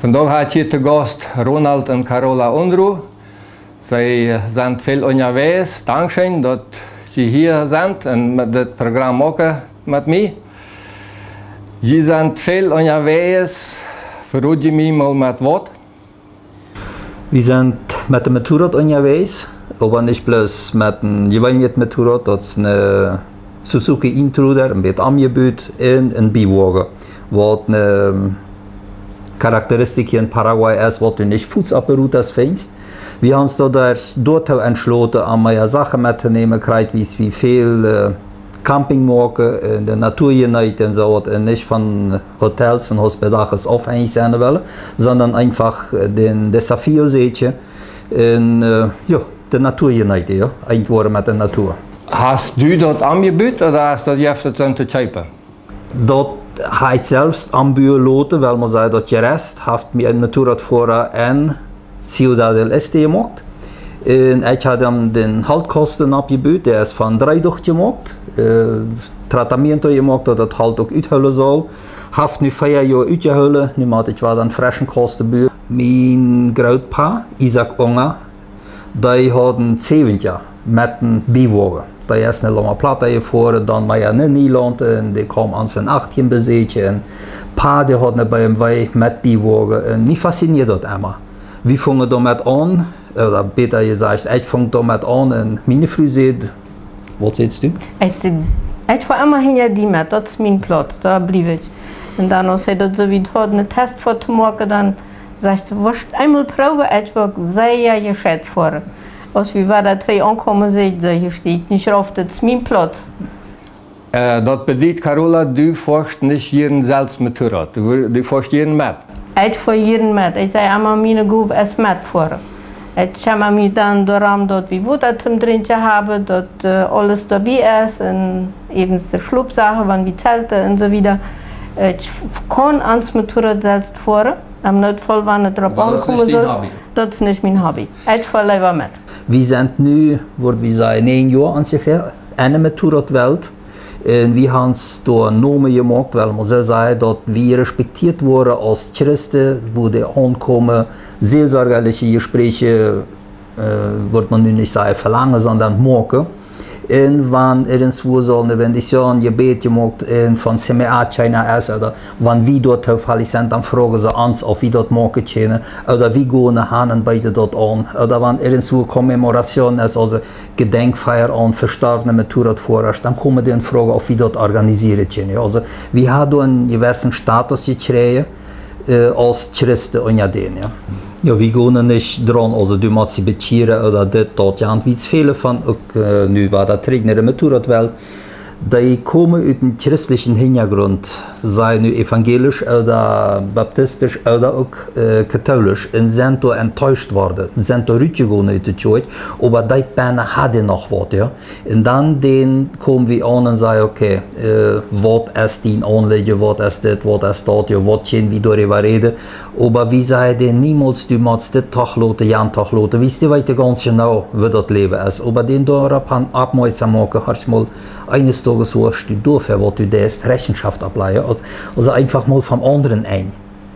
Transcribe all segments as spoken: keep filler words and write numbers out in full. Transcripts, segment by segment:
Vondoag hab ekj hia to Gaust Ronald un Carola Unruh. See sent väl unjawäajes. Dankscheen, daut jie hia sent un met dit Program moaken met mie. Jie sent väl unjawäajes. Verrod jie mie mol met waut? Wie sent met de Motorrad unjawäajes, oba nich bloos met een jeweenlichet Motorrad, daut es een Suzuki Intruder, een bät omjebut, un een Biewoage, waut een Karakteristik hia en Paraguay es, waut du nich fuaz opp de Rutas finjst. Wie haben ons doa doatoo entschloten, om mea Sachen mettonämen, krakjt wiels wie väl Camping moaken, en de Natua jeneeten un soo waut, un nich von Hotels un Hospedajes aufhenjich sennen wellen, sonda eefach dän Desafío säkjen un, jo, de Natua jeneeten, jo, eent woaren met de Natua. Hast du daut omjebut oda hast daut jeft daut sent to kjeepen? Daut hab ekj selfst ombuen loten, wiels mie säd daut jerest, haft mie een Motorradfoara en Ciudad del Este jemoakt. Un ekj hab dan dän Haltkausten oppjebut, dee es von Dreedocht jemoakt, tratamiento jemoakt, daut daut Holt uk uthoolen saul. Haft nu vea Joa utjehoolen, nu mott ekj wada een freschen Kausten buen. Mien Grootpa, Isaak Unger, dee haud een Ceventa met een Biewoage. Dee es no Loma Plata jefoaren, dan mea no Nielaunt, un dee kaum ons en achtieen besäkjen. Un Pa, dee haud een B M W met Biewoage. Un mie faszinieed daut emma. Wie fungen doamet aun, oda bäta jesajcht, ekj fung doamet aun un miene Fru säd: Waut sädst du? Ekj säd: Ekj foa emma hinja die met, daut es mien Plauz, doa bliew ekj. Un dan, aus hee daut soo wiet haud, eene Testfoat to moaken, dan sajcht hee: Woascht eemol proowen, ekj woa sea jescheit foaren. Aus wie wada trigj aunkomen, säd hee: Hia steit nich rauf, daut es mien Plauz. Daut bediet, Carola, du foascht nich jieren selfst Motorrad, du, du foascht jieren met. Ekj foa jieren met. Ekj saj emma, miene Gow es metfoaren. Ekj kjemma mie dan doarom, daut wie Wota toom Drinkjen haben, daut aules doabie es un äwens de Schlopsachen, wan wie zelten un soo wieda. Ekj kaun ons Motorrad selfst foaren, em Nootfall, wan et doaropp aunkomen saul. Daut es nich mien Hobby. Ekj foa leewa met. Wie sent nu, woa wie sajen, näajen Joa onjefäa en de Motorradwelt. Un wie haben ons doa Nomen jemoakt, wiels mie soo säd daut wie respektieet woaren aus Christen, wua dee aunkomen, seelsorgerliche Jespräche, woat maun nu nich sajen velangen, sonda moaken. Un wan irjentwua saul eene Bendición, Jebäd jemoakt un von C M A kjeena es, oda wan wie doa toofallich sent, dan froagen see ons, auf wie daut moaken kjennen, oda wie gonen han un beeden daut aun, oda wan irjentwua Conmemoración es, aulsoo Jedenkfeia aun vestorwne Motorradfoarasch, dan komen dee un froagen, auf wie daut organisieren kjennen. Jo, aulsoo, wie haben doa eenen jewessen Status jekjräajen aus Christen unja dän, jo. Jo, wie gonen nich draun, aulsoo, du motst die bekjieren oda dit, daut, jo, un wiels väle von uk nu wada trigj no de Motorradwelt, dee komen ut eenen christlichen Hinjagrunt, sajen nu evangelisch oda baptistisch oda uk katholisch, un sent doa enttäuscht worden, sent doa rutjegonen ut de Kjoakj, oba deep bennen haben dee noch waut, jo. Un dan dän komen wie aun un sajen: Okay, waut es dien Aunlieden, waut es dit, waut es daut, jo, waut kjennen wie doaräwa räden? Oba wie sajen dän niemols: Du motst dit doch loten, jan doch loten, wiels dee weeten gaunz jenau, woo daut Läwen es. Oba dän doaropp han oppmoakjsom moaken: Horch mol, eenes Doages woascht du doafäa, waut du deist, Rechenschaft oppläajen. Aulsoo eefach mol vom aundren Enj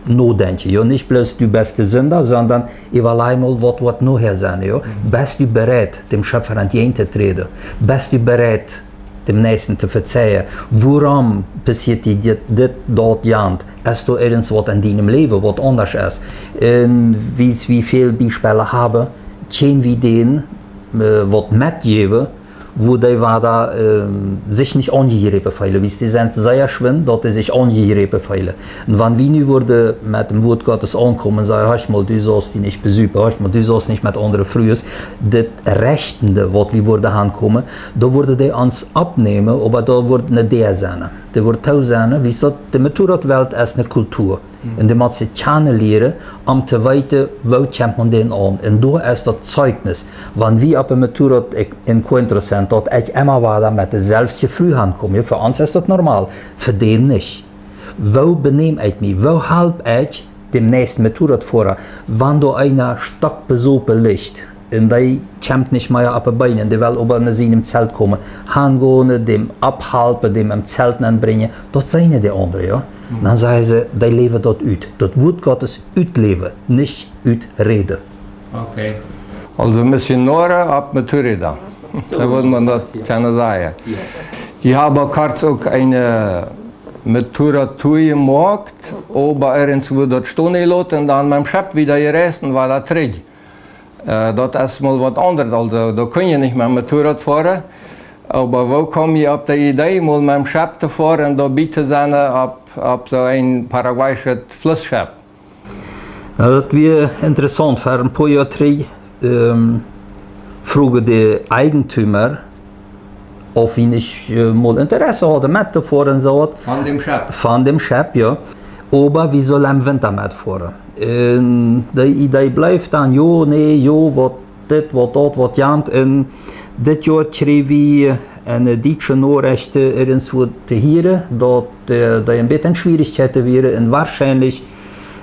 nodenkjen, jo, nich bloos du best de Sinda, sonda äwalaj mol, waut woat nohäa sennen, jo. Best du bereit, däm Schöpfa entjäajen to träden? Best du bereit, däm Näakjsten to vezeien? Wuarom passieet die dit, dit, daut, jant? Es doa irjentwaut en dienem Läwen, waut aundasch es? Un wiels wie väl Biespellen haben, kjenn wie dän waut metjäwen, wua dee wada sikj nich aunjejräpen feelen, wiels dee sent sea schwind, daut dee sikj aunjejräpen feelen. Un wan wie nu wudden met däm Wuat Gottes aunkomen un sajen: Horch mol, du saust die nich besupen, horch mol, du saust nich met aundre Frues, dit Rechtende, waut wie wudden hankomen, doa wudden dee ons oppnämen, oba doa wudd ne Däa sennen. Dee wudd too sennen, wiels daut, de Motorradwelt es ne Kultua. Un dee motst kjanen lieren, om to weeten, woo kjemt maun dän aun. Un doa es daut Zeichnis, wan wie opp een Motorrad encuentro sent, daut ekj emma wada met deeselwje Fru hankom. Jo, fa ons es daut normal, fa dän nich. Woo beneem ekj mie? Woo halp ekj däm näakjsten Motorradfoara, wan doa eena stockbesopen licht? Un dee kjemt nich mea opp de Been, dee well oba no sienem Zelt komen. Hangonen, däm aufhalpen, däm em Zelt nenbrinjen, daut seenen dee aundre, jo. Dan sajen see, dee läwen daut ut. Daut Wuat Gottes utläwen, nich uträden. Okay. Also Missionare opp Motorräda. Soo wudd maun daut kjennen sajen. Jie haben kort uk eene Motorradtour jemoakt, oba irjentwua daut stonen jeloten un dan met dem Schepp wada jereist un wada trigj. Daut es mol waut aundret, also doa kunn jie nich met Motorrad foaren. Oba woo kjeem jie opp de Idee, mol met dem Schepp to foaren un doa bie to sennen opp, opp soo een paraguayschet Flussschepp? Na, daut wia interessaunt. Ver een poa Joa trigj fruagen de Eigentümer, auf wie nich mol Interesse hauden met to foaren, soo waut. Von däm Schepp, jo. Oba wie sullen em Winta met foaren. Un de Idee bleef dan, jo, nä, jo, waut dit, waut daut, waut jant. Un dit Joa kjrieejen wie eene dietsche Norecht irjentwua to hieren, daut dee een bät en Schwierichkjeiten wieren un woarschienlich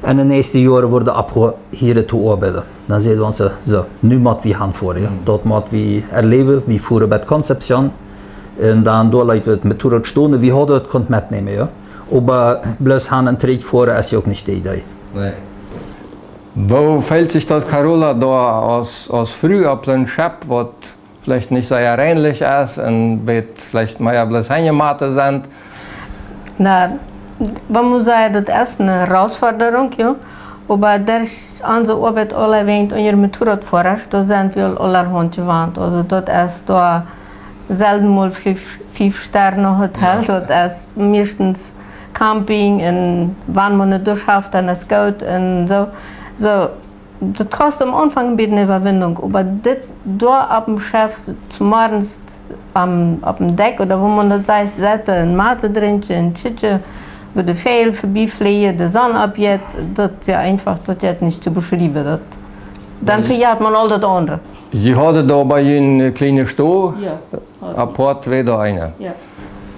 en de näakjste Joaren wudden opphieren to oabeiden. Dan säden wie ons, soo, nu mott wie hanfoaren, jo. Daut mott wie erläwen, wie fuaren bat Concepción. Un dan doa leet wie daut Motorrad stonen, wie hauden daut kunt metnämen, jo. Oba bloos han un trigj foaren es jo uk nich de Idee. Woo feelt sikj daut, Carola, doa aus, aus Fru opp soon Schepp, waut veleicht nich sea reinlich es un waut veleicht mea bloos Henjematen sent? Na, wan maun sajcht, daut es eene Herausforderung, jo. Oba derch onse Oabeit aulawäajen unja Motorradfoarasch, doa sent wie aul aulahaunt jewant. Also daut es doa selden mol fief, fief Sterne Hotel, daut es meistens Camping un wan maun eene Dusch haft, dan es goot un soo. Soo, daut kost aum Aunfank een bät Äwawindunk, oba dit doa opp däm Schepp zemorjes opp däm Deck ooda woo maun daut sajcht, sitten un Mate drinkjen un kjikjen, woo de Väajel verbie fleajen, de Sonn oppjeit, daut wia eefach, daut jeit nich to beschriewen. Daut, dan vejat maun aul daut aundre. Jie hauden doa bie junt eene kjliene Stow, apoat twee doa eene.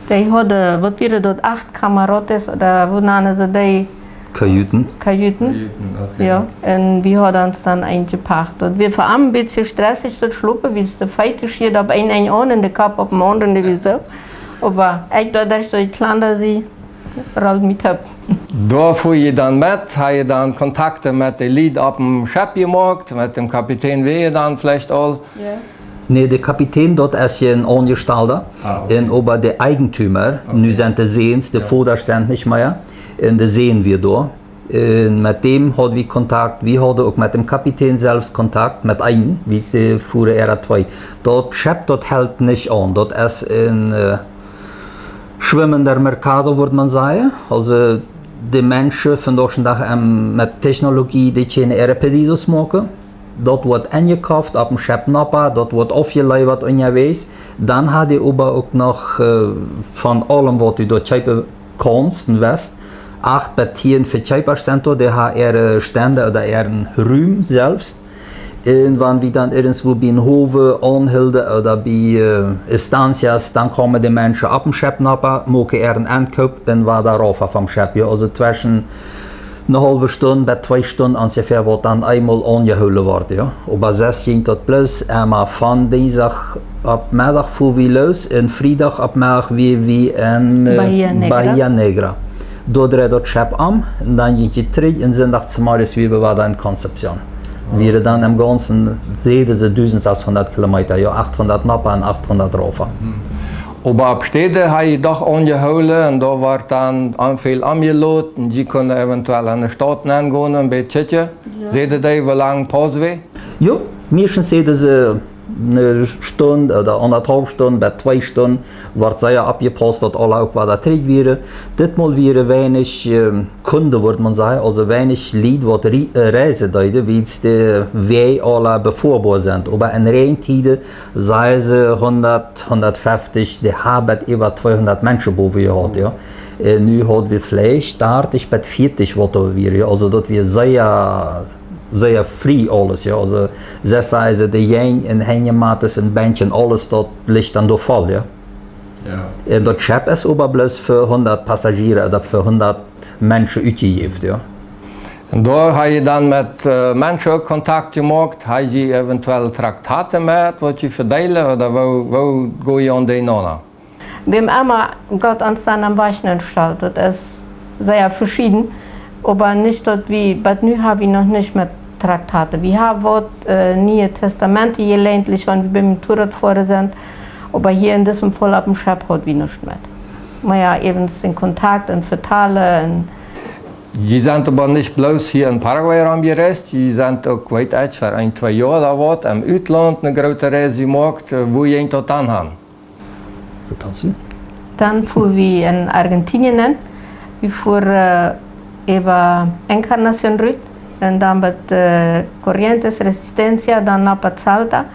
Dee hauden, waut wieren daut, acht camarotes ooda woo nanen see dee? Kajuten. Kajuten. Jo, un wie hauden ons dan eene jepacht. Daut wia fa am een bät stressich to schlopen, wiels de Feet schieren opp een Enj aun un de Kopp opp däm aundren, dee wia soo. Oba ekj docht, daut ekj kjlanda sie, rolld mie toop. Doa fua jie dan met, ha jie dan Kontakte met de Lied opp däm Schepp jemoakt, met däm Kapitän wia jie dan veleicht aul? Nä, de Kapitän, daut es je een Aunjestalda. Un oba de Eigentümer, nu sent de Säns, de Vodasch sent nich mea. Un de Sän wia doa. Un met däm hauden wie Kontakt. Wie hauden uk met däm Kapitän selfst Kontakt, met eenen, wiels dee fuaren äare twee. Daut Schepp, daut helt nich aun. Daut es een schwimmender Mercado, wudd maun sajen. Also de Menschen vondoag dän Dach met Technologie, dee kjennen äare pedidos moaken. Daut woat enjekoft opp däm Schepp nopp, daut woat aufjeleewat unjawäajes. Dan haft dee oba uk noch von aulem, waut du doa kjeepen kaunst un west, acht bat tieen Vekjeepasch sent doa, dee haben äare Stända ooda äaren Rum selfst. Un wan wie dan irjentwua biem Howe aunhilden ooda bie estancias, dan kjeemen de Menschen opp däm Schepp nopp, moaken äaren Enkaup un wada rauf vom Schepp. Jo, also tweschen eene haulwe Stund bat twee Stunden onjefäa, waut dan eemol aunjehoolen woat, jo. Oba sest jinkj daut bloos emma von Dinjsdach opp Meddach fua wie loos un Friedach opp Meddach wia wie en Bahía Negra. Doa dreid daut Schepp om un dan jinkj et trigj un Sindach zemorjes wia wie wada en Concepción. Wieren dan em Gaunzen, säden see, dusent sesshundat Kilometa, jo, achthundat nopp un achthundat rauf. Oba opp Städen ha jie doch aunjehoolen un doa wort dan väl omjeloten un jie kunnen eventuell en de Staut nengonen, een bät kjikjen. Säden dee, woo lang Paus wia? Jo, meistens säden see eene Stund ooda aundathaulf Stund bat twee Stund, wort sea oppjepaust, daut aule uk wada trigj wieren. Ditmol wieren weinich Kunden, wudd maun sajen, also weinich Lied, waut reisen deeden, wiels de Wäaj aule befoaboa sent. Oba en Räajentieden, sajen see, hundat, hundatfeftich, dee haben äwa tweehundat Menschen bowen jehaut, jo. Nu hauden wie veleicht dartich bat vieetich, waut doa wieren, jo. Also daut wia sea sea frie aules, jo. Also, sest sajen see, de Jenj un Henjemates un Benkjen, aules daut licht dan doa voll, jo. Un daut Schepp es oba bloos fa hundat Passagieren ooda fa hundat Menschen utjejäft, jo. Un doa ha jie dan met, äh, Menschen uk Kontakt jemoakt? Ha jie eventuell Traktaten met, waut jie vedeelen, ooda woo, woo go jie aun dee aun? Wäm emma Gott ons dan aum Wajch nenstalt, daut es sea veschieden, oba nich daut wie, bat nu ha wie noch nich met Traktaten. Wie ha waut, äh, Niee Testamente jeleent, wan wie biem Motorrad foaren sent, oba hia en disem Faul oppem Schepp haud wie nuscht met. Mau jo, äwent dän Kontakt un vetalen un Jie sent oba nich bloos hia en Paraguay romjereist, jie sent uk, weet ekj, fa een, twee Joa ooda waut, em Utlaunt ne groote Reis jemoakt. Äh, wua jinkj daut dan han? Vertals du? Dan fua wie en Argentinien en. Wie fuaren, äh, äwa Encarnación rut un dan bat, äh, Corrientes, Resistencia, dan no bat Salta.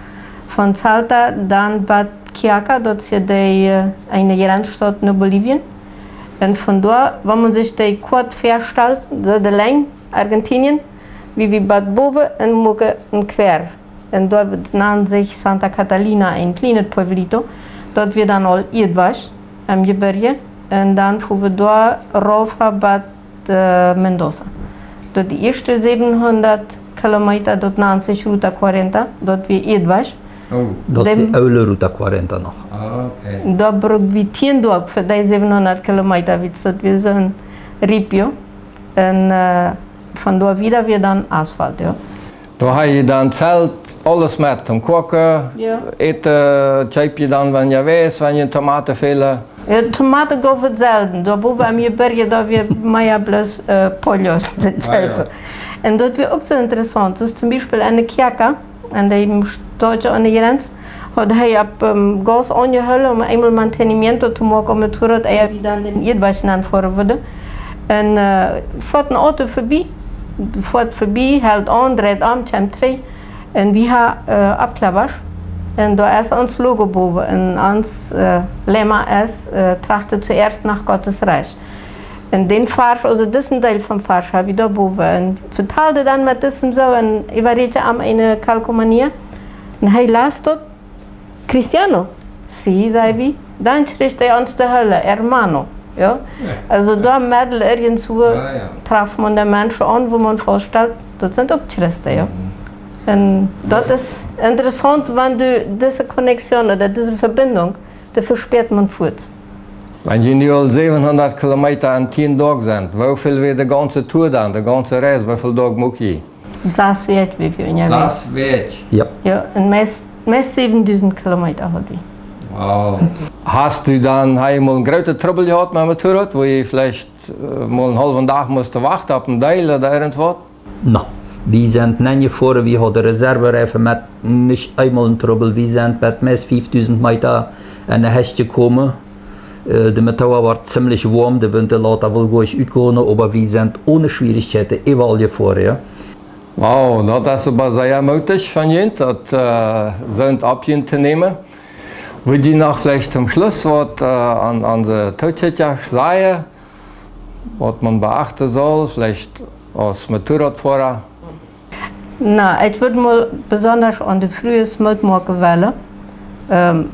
Von Salta dan bat Quiaca, daut es de, äh, eene Grenzstaut no Bolivien. Un von doa, wan maun sikj de Koat väastalt, soo de Lenj Argentinien, wia wie bat bowen un muaken een Quer. Un doa nand sikj Santa Catalina, een kjlienet Pueblito. Daut wia dan aul Ieedwasch em Jebirje. Un dan fua wie doa rauf bat, äh, Mendoza. Daut de ieeschte säwenhundat Kilometa, daut nand sikj Ruta cuarenta, daut wia Ieedwasch. Oh. Daut es de oole Ruta cuarenta noch. Ah, okay. Doa bruck wie tieen Doag fa dee säwenhundat Kilometa, wiels daut wia soon Ripio. Un, äh, von doa wieda wia dan Asfalt, jo. Doa ha jie dan Zelt, aules met, toom koaken, jo, äten, kjeep jie dan, wan jie wäsen, wan jie Tomaten fälen? Jo, Tomaten gauf et selden. Doa bowen em Jebirje, doa wia mea bloos, äh, pollo, de, ah, jo, Kjeepe. Un daut wia uk soo interessaunt. Daut es toom Biespel enne Quiaca, en däm Stootje aun de Grenz, haud hee opp, ähm, Gas aunjehoolen, om eemol mantenimiento to moaken aum Motorrad, ea wie dan dän Ieedwasch nenfoaren wudden. Un, äh, foat een Auto verbie, foat verbie, helt aun, dreit om, kjemt trigj. Un wie ha, äh, Abklappwasch. Un doa es ons Logo bowen. Un ons, äh, Lema es, äh, trachte zuerst nach Gottes Reich. Un dän Varsch, aulsoo disen Deel vom Varsch, ha wie doa bowen. Un vetalde dan met disem soo un äwaräd am eene Calcomanía. Un hee las daut: "Cristiano?" "Sí", saj wie. Dan kjrieech hee ons de Hölle, "Hermano." Jo? Jo. Aulsoo doa medden irjentwua, ah, jo, traf maun de Menschen aun, wua maun vestoot, daut sent uk Christen, jo? Mhm. Un daut, jo, es interessaunt, wan du dise Connection ooda dise Vebinjunk, dee vespieet maun fuaz. Wan jie nu aul säwenhundat Kilometa en tieen Doag sent, woo väl wia de gaunze Tour dan, de gaunze Reis, woo väl Doag muak jie? Sas Wäakj wia wie unjawäajes. Sas Wäakj? Jo. Jo, un meist, meist säwendusent Kilometa haud wie. Wow. Hast du dan eemol een grooten Trubbel jehaut met daut Motorrad, wua jie veleicht, äh, mol een haulwen Dach musten wachten opp een Deel ooda irjentwaut? Na, wie sent nenjefoaren, wie hauden Reservereifen met, nich eemol een Trubbel. Wie sent bat meist fiefdusent Meta enne Hecht jekomen. Äh, de Motorrad wort ziemlich woam, de Wint leet aul goa nich utgonen, oba wie sent one Schwierichkjeiten äwaall jefoaren, jo. Wow, daut es oba sea mootich von junt, daut, äh, soo opp junt to nämen. Wudd jie noch veleicht toom Schluss waut, äh, aun, aun onse Tookjikja sajen, waut maun beachten saul, veleicht aus Motorradfoara? Na, ekj wudd mol besonda aun de Frues Moot moaken wellen, ähm,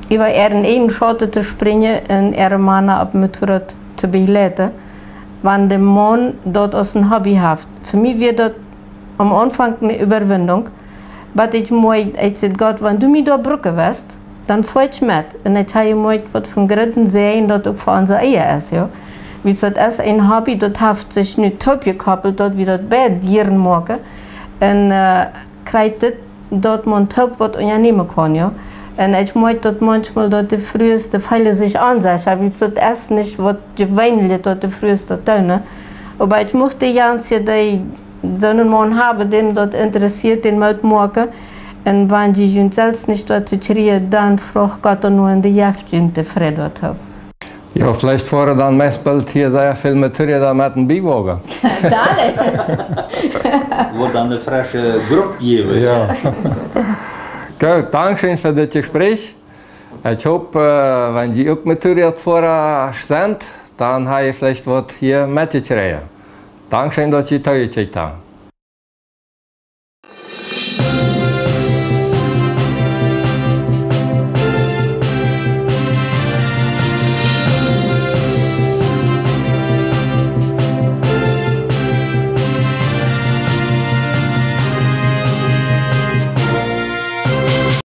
äwa äaren eejnen Schauten to springen un äare Mana opp Motorrad to bejleiden, wan de Maun daut aus een Hobby haft. Fa mie wia daut aum Aunfank eene Äwawindunk, bat ekj moakj, ekj säd: "Gott, wan du mie doa brucken west, dan foa ekj met." Un ekj ha jemoakjt, waut fa een grooten Säajen daut uk fa onse Ehe es, jo. Wiels daut es een Hobby, daut haft sikj nu toopjekoppelt, daut wie daut beid jieren moaken. Un, äh, kjricht dit, daut maun toop waut unjanämen kaun, jo. Un ekj moakj daut maunchmol, daut de Frues, dee feelen sikj onsecha, wiels daut es nich waut jeweenlich, daut de Frues daut doonen, ne? Oba ekj mucht dee gaunz, dee soon Maun haben, dän daut interessieet, dän Moot moaken. Un wan jie junt selfst nich doatoo kjrieen, dan froagt Gott doano un dee jeft junt de Fräd doatoo. Jo, veleicht foaren dan meist boolt hia sea väl Motorräda met een Biewoagen. Dale. Woat dan eene fresche Grupp jäwen. Jo. Goot, dankscheen fa dit Jespräch. Ekj hop, äh, wan jie uk Motorradfoara sent, dan ha jie veleicht waut hia metjekjräajen. Dankscheen, daut jie toojekjikjt han.